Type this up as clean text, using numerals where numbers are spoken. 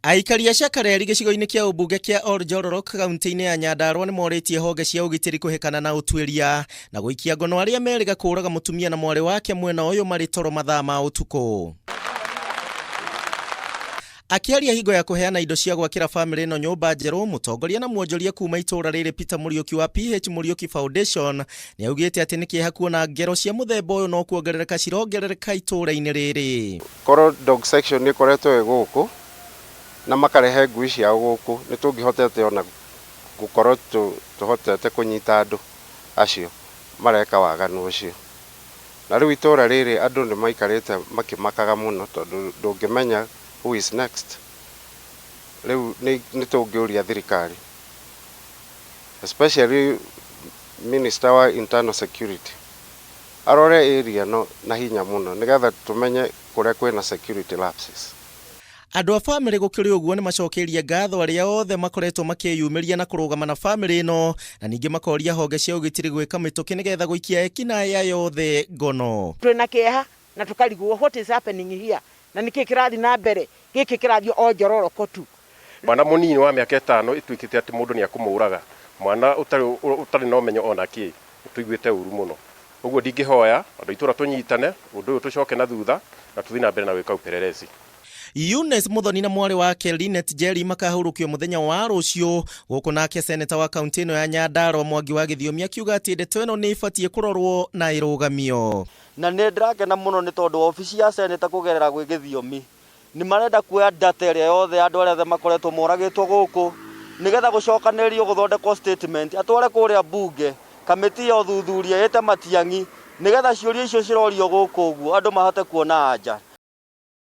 Aikari a Shakareri gĩcigo-inĩ kĩa ũmbunge kĩa Oljororok kaunti-inĩ ya Nyandarua nĩ morĩtie honge cia ũgitĩri kũhĩkana na ũtuĩria na gũikia ngono arĩa merĩga kũũraga mũtumia na mwarĩ wake mwena ũyũ marĩ toro mathaa ma ũtukũ. Akĩaria hingo ya kũheana indo cia gwakĩra famĩlĩ ĩno nyũmba njerũ, mũtongoria na mwonjoria kuma itũũra rĩrĩ Peter Mũriũki wa PH Mũriũki Foundation nĩ augĩte atĩ nĩ kĩeha kuona ngero cia mũthemba ũyũ no kuongerereka cirongerereka itũũra-inĩ rĩrĩ. Korwo dog section ĩkoretwo ĩ gũkũ na makarehe ngui ciao gũkũ, nĩ tũngĩhotete ona gũkorwo tũhotete kũnyita andũ acio mareka waganu ũcio. Na rĩu itũra rĩrĩ andũ nĩ maikarĩte makĩmakaga mũno tondũ ndũngĩmenya who is next. Rĩu nĩ tũngĩũria thirikari, especially Minister wa Internal Security, arore area ĩno na hinya mũno nĩgetha tũmenye kũrĩa kwĩna security lapses. Andũ a famĩlĩ gũkĩrĩ ũguo nĩ macokeirie ngatho arĩa othe makoretwo makĩyumĩria na kũrũgama na famĩlĩ ĩno, na ningĩ makoria honge cia ũgitĩri gwĩka mĩtũkĩ nĩgetha gũikia ekinaĩ aya othe ngono. Twĩna kĩeha na tũkarigwo what is happening here, na nĩkĩ kĩrathiĩ na mbere gĩkĩ kĩrathiĩ o njororoko tu. Mwana mũnini wa mĩaka 5 ĩtuĩkĩte atĩ mũndũ nĩ akũmũraga, mwana ũtarĩ na ũmenyo ona kĩ, tũiguĩte ũru mũno. Ũguo ndingĩhoya andũ itũra tũnyitane, ũndũ ũyũ tũcoke na thutha na tũthiĩ na mbere na gwĩka upelelezi. Eunice Muthoni na mwarĩ wake Linet Njeri makahurũkio mũthenya wa rũciũ gũkũ, nake seneta wa kaunti ĩno ya Nyandarua Mwangi wa Gĩthiomi akiuga atĩ ndeto ĩno nĩ ĩbatiĩ kũrorwo na ĩrũgamio. Na nĩ ndĩrakena mũno nĩ tondũ obici ya seneta kũgerera gwĩ Gĩthiomi nĩ marenda kuoya data ĩrĩa yothe ya andũ arĩa othe makoretwo moragĩtwo gũkũ, nĩgetha gũcokanĩrĩrio gũthondekwo statement atware kũrĩa mbunge, kamĩtĩ ya ũthuthuria ĩte Matiang'i, nĩgetha ciũria icio cirorio gũkũ ũguo andũ mahote kuona anja.